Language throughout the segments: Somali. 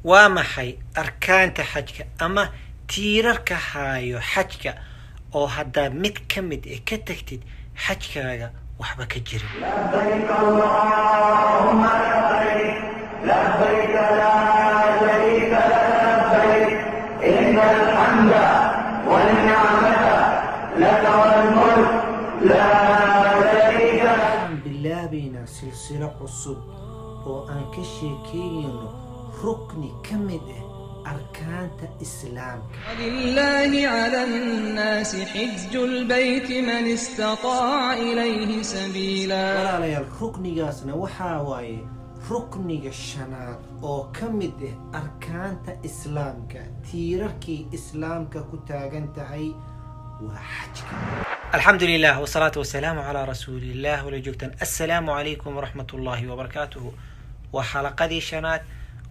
Waa maxay arkaanta xajka ama tiirarka haayo xajka oo haddaa mid ka mid e ka tagtid xajkaaga waxba ka jirin? لبيك اللهم لبيك، لبيك لا شريك لك لبيك، إن الحمد والنعمة لك والملك لا شريك لك. Waxaan bilaabaynaa silsilo cusub oo aan ka sheekeynayno rukni ka mid ah arkaanta Islaamka. ولله على الناس حج البيت من استطاع إليه سبيلا. Walaalayaal, ruknigaasna waxaa waaye rukniga shanaad oo ka mid ah arkaanta Islaamka, tiirarkii Islaamka ku taagan tahay, waa xajka. Alxamdu lilah wasalaatu wasalaamu calaa rasuuliillah. Wala joogtaan, assalaamu calaykum waraxmat ullaahi wabarakaatuhu. Waa xalaqadii shanaad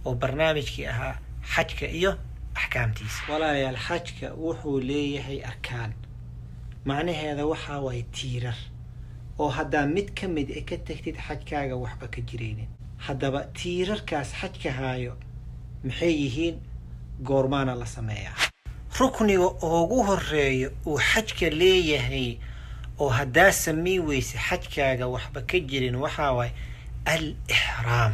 oo barnaamijkii ahaa xajka iyo axkaamtiisa. Walaalayaal, xajka wuxuu leeyahay arkaan, macnaheeda waxaa waaye tiirar oo haddaa mid ka mid e ka tagtid xajkaaga waxba ka jiraynin. Haddaba tiirarkaas xajka haayo maxay yihiin? Goormaana la sameeyaa? Rukniga ugu horeeya uu xajka leeyahay oo haddaa samey weyse xajkaaga waxba ka jirin waxaa waaye al ixraam.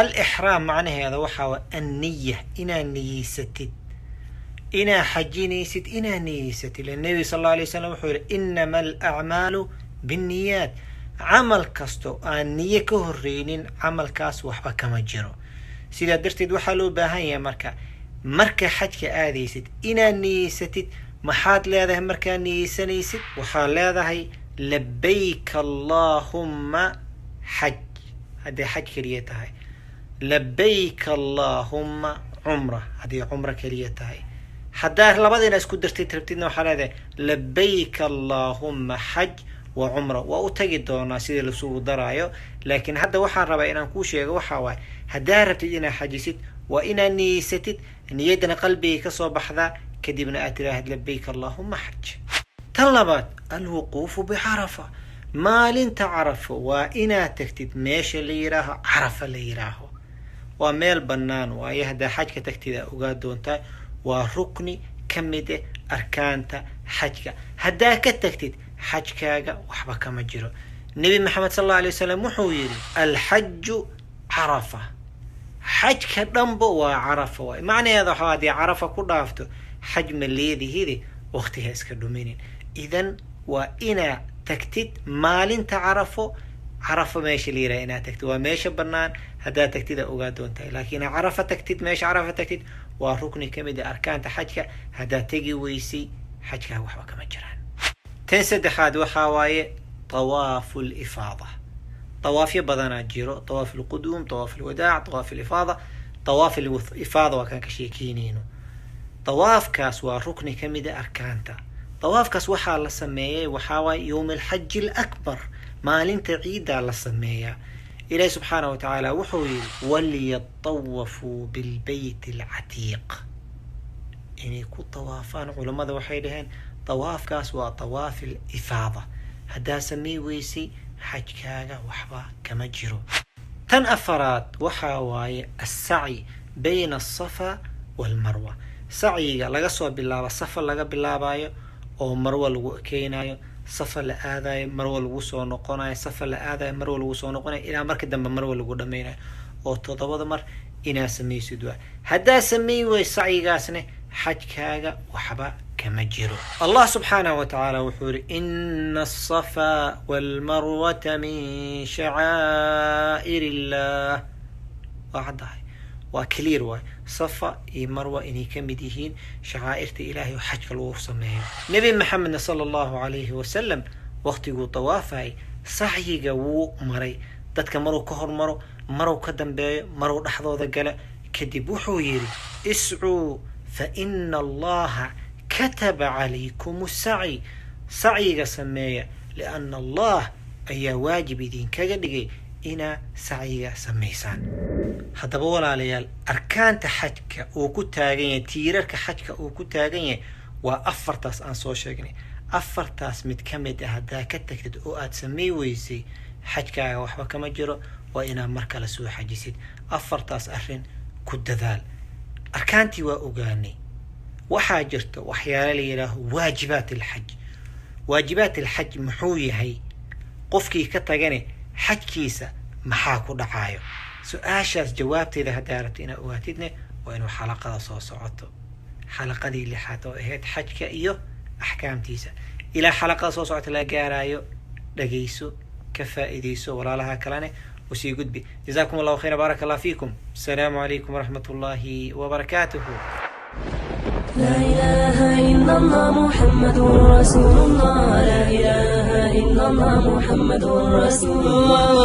Al ixraam macnaheeda waxaa waaye anniya, inaad niyeysatid inaa xajinaysid, inaa niyeysatid. Lan Nebi sal alla alay wasalam wuxuu yihi: "Inama alacmaalu binniyaat." Camal kasto aan niye ka horeynin, camalkaas waxba kama jiro. Sidaa darteed waxaa loo baahan yahay marka xajka aadaysid inaad niyeysatid. Maxaad leedahay markaad niyeysanaysid? Waxaad leedahay "Labayk allaahumma xaj" hadday xaj keliya tahay, "Labayk allaahumma cumra" haddii cumro keliya tahay. Haddaa labadiina isku dartid rabtidna, waxaa leedahay "Labayk allaahumma xaj wa cumra". Waa u tagi doonaa sidii lasugu daraayo, laakiin hadda waxaan rabaa inaan kuu sheego waxaa waaye: haddaa rabtid inaad xajisid, waa inaad niyeysatid. Niyaddana qalbigay kasoo baxdaa, kadibna aad tiraahid "Labayk allaahumma xaj". Tan labaad, alwuquufu bicarafa. Maalinta Carafo waa inaad tagtid meesha la yiraaho Carafa la yiraaho. Waa meel bannaan waayo, haddaa xajka tagtida ogaa doontaa. Waa rukni ka mid ah arkaanta xajka. Haddaa ka tagtid, xajkaaga waxba kama jiro. Nebi Maxamed sal alla alay wasalam wuxuu yidhi: "Alxaju Carafa." Xajka dhanba waa Carafa waay. Macnaheeda waxaa haddii Carafa ku dhaafto xaj ma leedihide, waqtiga iska dhuminin. Idan waa inaa tagtid maalinta Carafo. Carafo meesha la yiraha inaad tagtid, waa meesha bannaan. Haddaad tagtid aa ogaa doontahay, laakiin Carafa tagtid, meesha Carafa tagtid, waa rukni ka mid ah arkaanta xajka. Haddaad tegi weysay, xajkaaga waxba kama jiraan. Tan saddexaad waxaa waaye tawaafu lifaada. Tawaafyo badanaa jiro: tawaaf alquduum, tawaaf alwadaac, tawaaf alifaada. Tawaaf alifaada waa kaan ka sheekeynayno. Tawaafkaas waa rukni ka mid ah arkaanta. Tawaafkaas waxaa la sameeyay waxaa waaye yowm alxaji alakbar, maalinta ciiddaa la sameeyaa. Ilaahi subxaanahu wa tacaala wuxuu yidhi: "Waliyatawafuu bilbayt alcatiiq", inay ku tawaafaan. Culammada waxay dhaheen tawaafkaas waa tawaaf alifaada. Haddaa samey weysay, xajkaaga waxba kama jiro. Tan afaraad waxaa waaye assacyi bayna asafa waalmarwa. Sacyiga laga soo bilaabo Safa laga bilaabayo oo Marwa lagu ekeynayo, Safa la aadayo, Marwa lagu soo noqonayo, Safa la aadayo, Marwa lagu soo noqonayo, ilaa marka dambe Marwa lagu dhameynayo, oo toddobada mar inaa samaysid waa. Haddaa samey way sacyigaasne, xajkaaga waxba kama jiro. Allah subxaanahu wa tacaala wuxuu yihi: "Ina asafa walmarwata min shacaa'ir illah." Waa caddahay, waa clear waay, Safa iyo Marwa inay ka mid yihiin shacaa'irta Ilaahay oo xajka lagu sameeyo. Nebi Maxamedna sala Allahu calayhi wasalam waqtiguu tawaafayay sacyiga wuu maray dadka, maruu ka hormaro, maruu ka dambeeyo, maruu dhexdooda gala. Kadib wuxuu yidhi: "Iscuu fa ina Allaha kataba calaykum sacyi." Sacyiga sameeya, lianna Allah ayaa waajib idinkaga dhigay inaa sacyiga samaysaan. Haddaba walaalayaal, arkaanta xajka uu ku taagan yahay, tiirarka xajka uu ku taagan yahay, waa afartaas aan soo sheegnay. Afartaas mid ka mid ah haddaa ka tagtid oo aad samey weysay, xajkaaga waxba kama jiro. Waa inaad mar kale soo xajisid. Afartaas arrin ku dadaal. Arkaantii waa ogaanay. Waxaa jirta waxyaalo la yidhaaho waajibaat alxaj. Waajibaat alxaj muxuu yahay? Qofkii ka tagane xajkiisa maxaa ku dhacayo? Su-aashaas jawaabteeda haddaa rabto inaad ogaatidne, waa inuu xalaqada soo socoto, xalaqadii lixaad oo ahayd xajka iyo axkaamtiisa. Ilaa xalaqada soo socota la gaaraayo, dhagayso, ka faa'iidayso, walaalaha kalene usii gudbi. Jazaakum Allahu khayra, baaraka Allah fiikum. Asalaamu calaykum waraxmat ullaahi wabarakaatuhu. لا إله إلا الله محمد رسول الله. لا إله إلا الله محمد رسول الله.